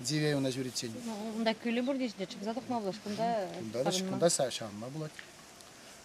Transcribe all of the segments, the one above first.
Диве уна ҫӳриччен. Унта кӳлӗ пур теҫҫӗ, чӑмса тухма пулать. Кунта Кунта та кунта ҫавӑнма пулать.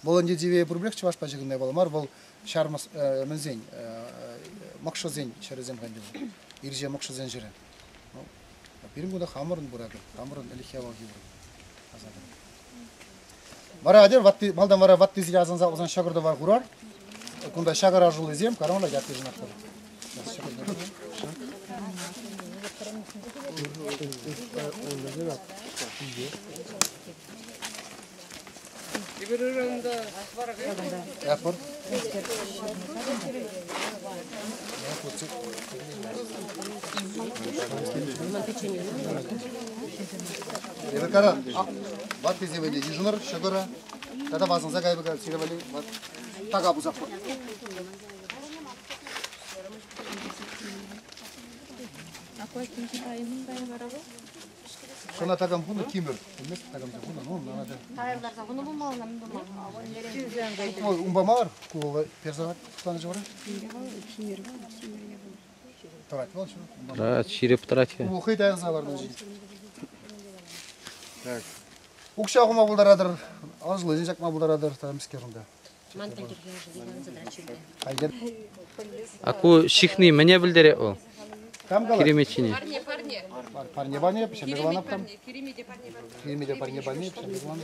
Вӑл ӗнтӗ Диве пурпӗрех чӑваш пачӑкӑнне паллӑ мар, вӑл ҫармӑс мӗнсен мӑкшӑсен ҫӗрӗсем ханчӗ вӑл. Ирҫе мӑкшӑсен ҫӗрӗ. Ну, пирӗн кунта хамӑрӑн пур акӑ, хамӑрӑн ӗлӗкхи авалхи пур. Вара атьӑр, ватти, малтан вара ваттисене асӑнса пулсан ҫӑкӑр тӑвар хурар. Кунта ҫакӑр ашуллисем, карамала яттишӗн ахтӑр. Yapır. Эпир кара ваттисем валли йышӑнӑр ҫӑкӑра тата васӑнса кайпӑр сире валли така пусатпӑр. Шӑна такам хунӑ тимӗр. Пӗлмест такам хунӑ, ну, надо. Тайӑлтарса хунӑ пулмалла, мӗн пулмалла. Унпа мар, ку перса тутланӑ чухне. Тӑрать вӑл, Тӑрать, ҫирӗп тӑрать-ха. Ку хӑй тайӑлса ларнӑ Так. Укҫа хума пултаратӑр, ӑслисен ҫакма пултаратӑр, темскер унта. А ку ҫыхни мӗне пӗлтерет вӑл? Кам калать? Киремет ҫине. Парне, парне. Парне парне, пӗҫерме каланӑ там. Киремете парне парне. Киремете парне парне, пӗҫерме каланӑ.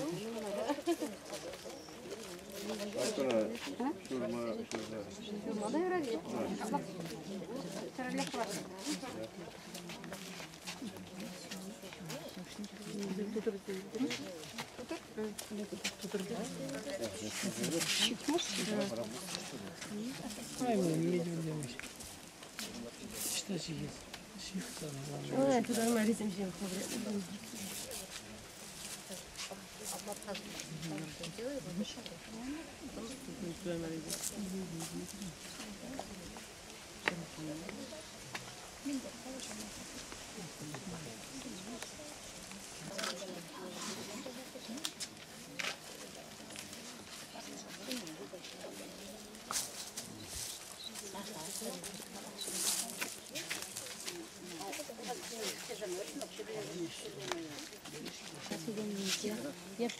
Эп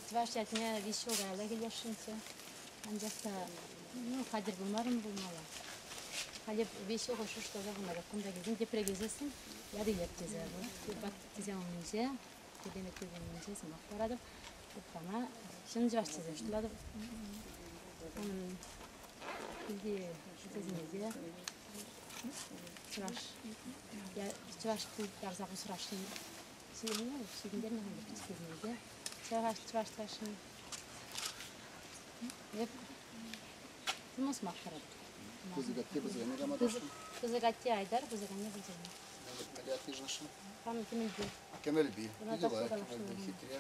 чӑваш ятне виҫ ҫул каялла килесшӗнччӗ. Анчах та ну, хатӗр пулмарӑм пулмалла. Халӗ виҫ ҫул шухӑшласа хумалла. Кунта килсен тепре килсессӗн ят илеп тесе. Ваттисен умӗнче, киремет умӗнче сӑмах паратӑп. Хама чӑн чӑваш тесе шутлатӑп. Килти ачасене те чӑваш чӑваш тултарса усрасшӑн ҫитӗнтернӗ пӗчӗккисене те чӑваш чӑвашласшӑн. Эп сӑмах паратӑп. Пысӑк атте пысӑк анне кама тӑрӑшнӑ? Пысӑк атте Айдар, пысӑк анне Гульсина. Мӗнле атте йышӑнасшӑн? Хам Кӗмӗлпи. Кӗмӗлпи. Питӗ лайӑх, Кӗмӗлпи хитре.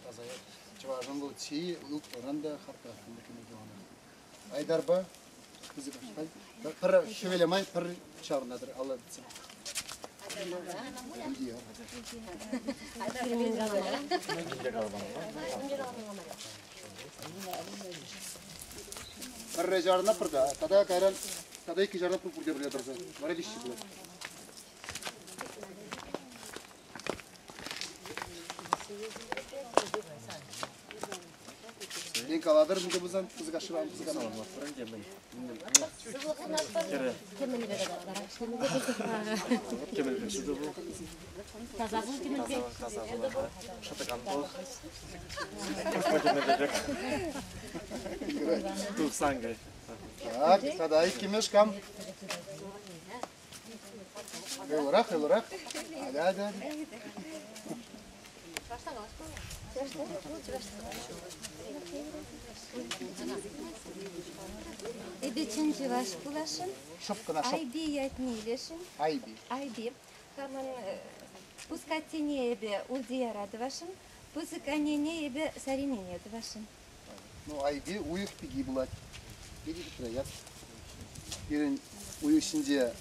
Таса ят. Чӑвашӑн вӑл чи ылтӑнран та хаклӑ кӗмӗлпи ӑна. Айдарпа пысӑк пӗр хӗвеле май пӗр чарӑнатӑр алла тытса. Пӗрре чарӑнатпӑр та, тата кайран тата иккӗ чарӑнатпӑр пурте пӗрле тӑрса. Вара виҫҫӗ пулать. Мен калатӑр, мӗнле пулсан пысӑк ашшӗ пысӑк Таса пул кӗмӗлпе. Шӑтӑкан пул. Тухсан кай. Так, тата иккӗмӗш кам? Хӑйлӑрах, хӑйлӑрах. Атя, атя. Эпӗ чӑн чӑваш пуласшӑн. Шӑп кӑна шӑп. Айпи ятне илесшӗн. Айпи. Айпи. Хамӑн пускаттине эпӗ Ульдияра тӑвасшӑн. Пысӑк аннене эпӗ Саринене тӑвасшӑн. Ну, Айпи уйӑх пики пулать. Питӗ хитре ят. Пирӗн уйӑх ҫинче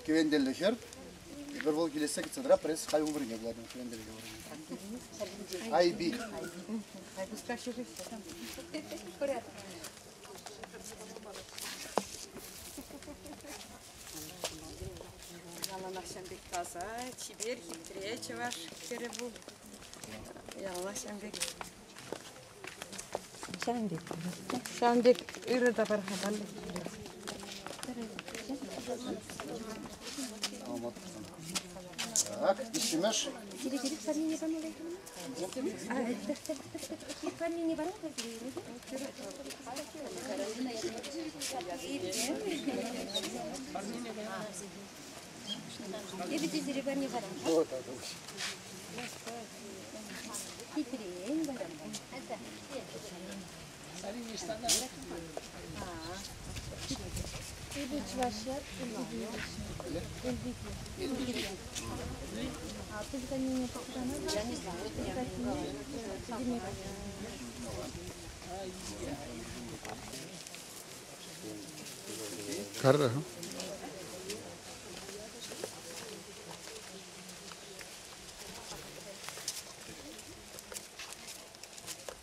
кӗвентеллӗ хӗр. Эпир вӑл килессе кӗтсе тӑра пресс хай умрине пулать кӗвентеллӗ вырӑнне. Айпи. Яланах ҫавӑн пек таса, чипер, хитре чӑваш хӗрӗ пул. Яланах ҫавӑн пек. Ҫавӑн пек. Ҫавӑн пек ырӑ та пархатарлӑ. Так, виҫҫӗмӗш. Эпӗ чӑваш ят Элпике. А пысӑк аннене Карра.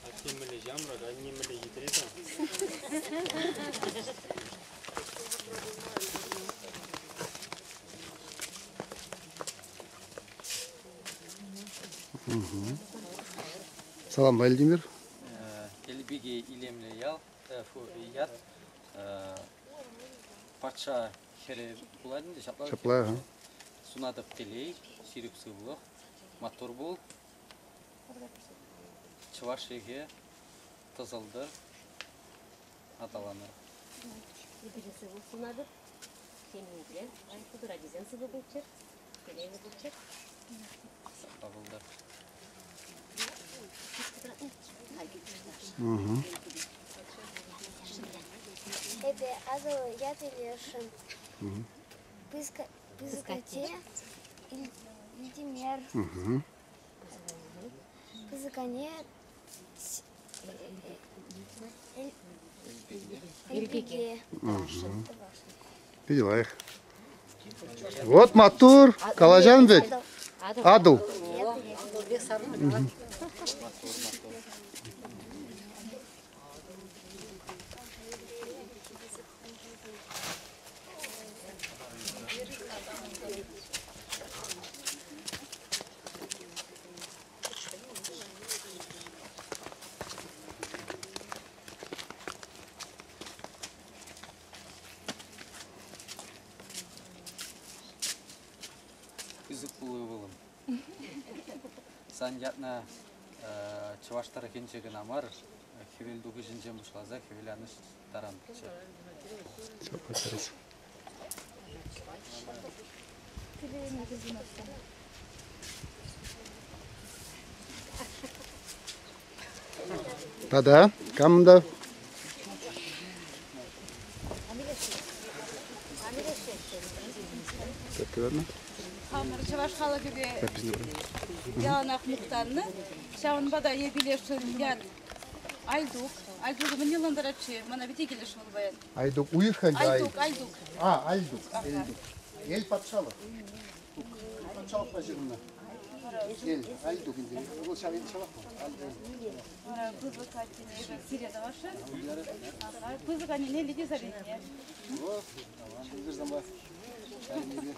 Атте мӗнле ҫамрӑк, анне мӗнле хитре та. Салам, Владимир. Элпике илемлӗ ял, ят. Патша хӗрӗ пулать ӗнтӗ, ҫапла. Ҫапла. Сунатӑп телей, ҫирӗп сывлӑх, маттур пул. Чӑваш йӑхӗ тӑсӑлтӑр, аталанӑр. Эпир сывлӑх сунатӑп. Ҫемьепе, хутор ачисем сывӑ пулччӑр, телейлӗ пулччӑр. Сапла пултӑр. Эпӗ Атӑл ят илесшӗн. Пысӑк атте Илтимер. Пысӑк анне Элпике. Питӗ лайӑх. Вот маттур, калаҫан вӗт. Атӑл. Пысӑк пул ывӑлӑм. Сан ятна чӑваш тӑрӑхӗнче кӑна мар, хӗвел тухӑҫӗнчен пуҫласа хӗвел анӑҫ таран пӗччӗ. Тата кам та? Хамӑр чӑваш халӑхӗпе яланах мухтаннӑ. Ҫавӑнпа та эпилешшӗн ят Альтук. Альтук мӗне ӑнлантарать-ши? Мана питӗ килӗшрӗ вӑл паян. Айдук уйӑх ӗнтӗ. Альтук, Альтук. А, Альтук. Эльтук. Эль патшалӑх. Патшалӑхпа ҫыхӑннӑ. Эль, Альтук ӗнтӗ. Вӑл ҫав ҫавах вӑл. Вара пысӑк аттене эпӗ сире тӑвасшӑн. Пысӑк аннене Лидия Савельевне. О, аван, Лидия Савельевне.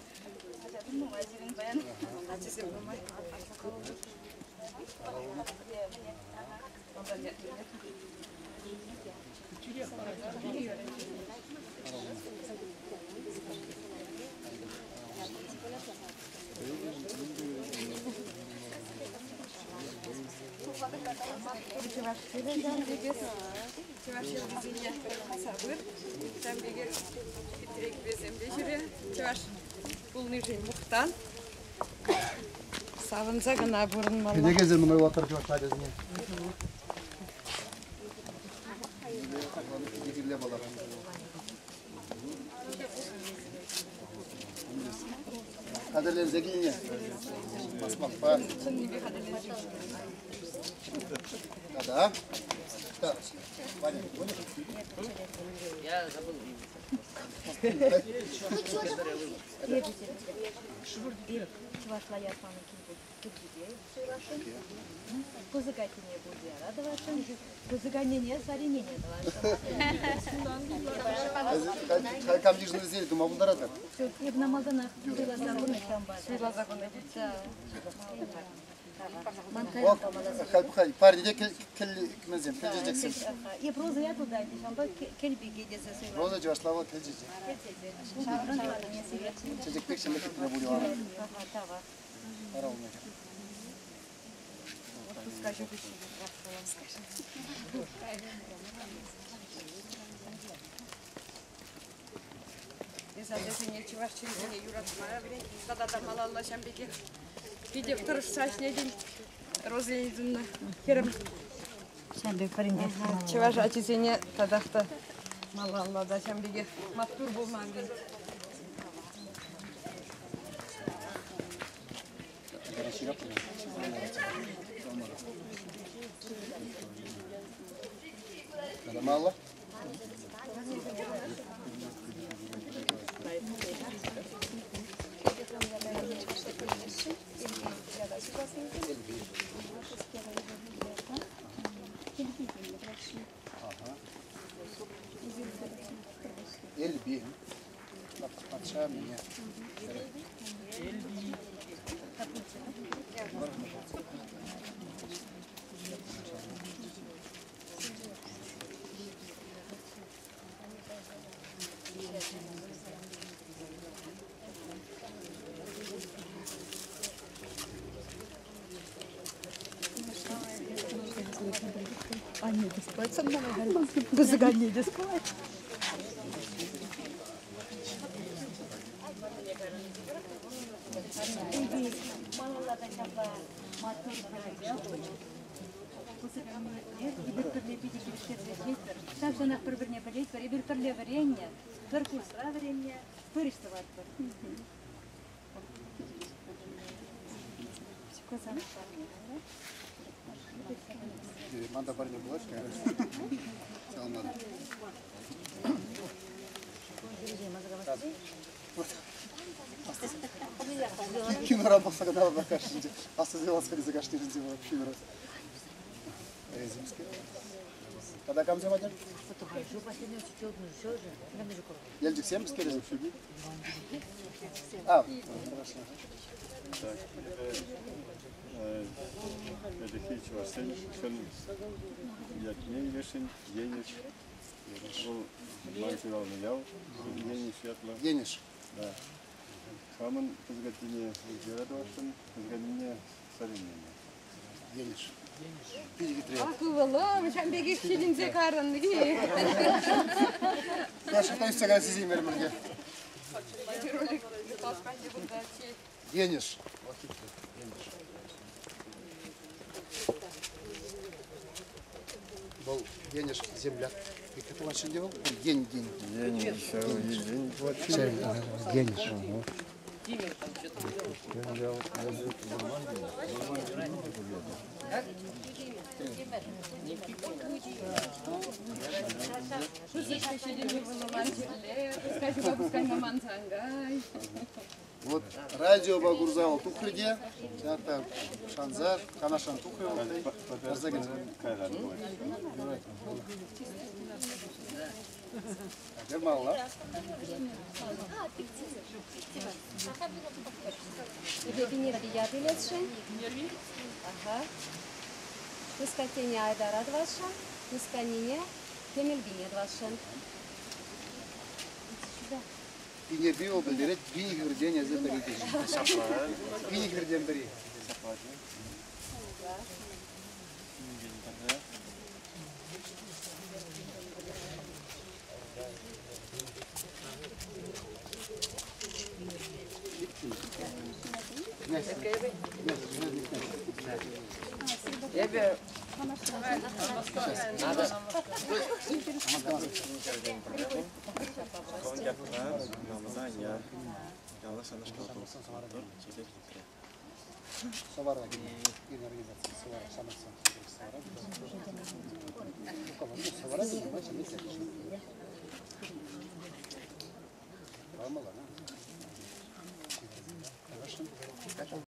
Ачасем нумай сирӗн паян. Ачасем нумай. Чӑваш йӑлисене савӑр, ҫавӑн пекех хитре кӗпесемпе ҫӳре. Чӑваш пулнишӗн мухтан. Савӑнса кӑна пурӑнмалла. Кӗнекесем нумай вулаттар чӑваш ачасене. Хатӗрленсе килнӗ. Басмакпа. Чӑннипе хатӗрленсе Тата. Да. Ваня, будешь? Я забыл. Чӑвашла ят панӑ килпипе суйласшӑн. Пысӑк аттене Ульяна тӑвасшӑн, пысӑк аннене Саринене тӑвасшӑн. Кам йышӑннисене тума пултаратӑр? Ҫук, эп на малтанах суйласа хунӑ ҫавӑнпа. Суйласа хунӑ. Халь парне кӗл мӗнсем, кӗл чечексем. Эп Роза ятлӑ та ӗнтӗ, ҫавӑнпа кӗлпике тесе суйланӑ. Роза чӑвашла вӑл кӗл чечек. Чечек пек ҫемье хитре пулӗ вара. Тавах. Вара улмай. Эс ачасене чӑваш чӗлхине юратма вӗрент. Тата та малалла ҫам пекех питӗ тӑрӑшса ӗҫлетӗн, Роза Леонидовна хӗрӗм. Ҫам пек вӗрентес. Чӑваш ачисене татах та малалла та ҫам пекех маттур пулма вӗрент. Мало? Эльби. Патша меня. Анне те спать со мной. Пысӑк анне те спать. Малалла та ҫапла маттур Эпир пӗрле питӗ килӗштерсе ӗҫлетпӗр. Ҫав-ҫавах пӗр-пӗрне пӗлетпӗр. Эпир пӗрле вӗреннӗ, пӗр курсра вӗреннӗ, пӗр ӗҫ тӑватпӑр. Манда парне булать, конечно. Саламат. Кинора болса канала бакашынде. Ассоциировался закашниринде вообще раз. Резимский. Когда камзем один? Елдик семский резим? А, хорошо. Так, ӗлӗкхи чӑвашсен чӑн ятне илесшӗн Енӗш. Вӑл ман ҫуралнӑ ял, Енӗш ятлӑ. Енӗш. Да. Хамӑн пысӑк аттене Ульяра тӑвасшӑн, пысӑк аннене Саринене. Енӗш. Питӗ хитре. Ах, ывӑлӑм, ҫам пекех ҫитӗнсе карӑн. Наших ӳссе кайса сисеймерӗмӗр. Енӗш. Вӑл Енӗш земляк. Пек тӑван вӑл? Ен, ен. Енӗш, ен. Енӗш. Вот радио багурзал тухрыде, ята шанзар, канашан тухры вот Мало. Эпӗ илесшӗн. Ага. Пускатене Айдара тӑвасшӑн, пусканине Кемелбине тӑвасшӑн. Пинерпи вӑл пӗлтерет, пин хӗртен эсӗ пӗри теҫҫӗ. Пин хӗртен пӗри. Эпӗ Савара организация Савара, Самарсан, Савара. Каламалла.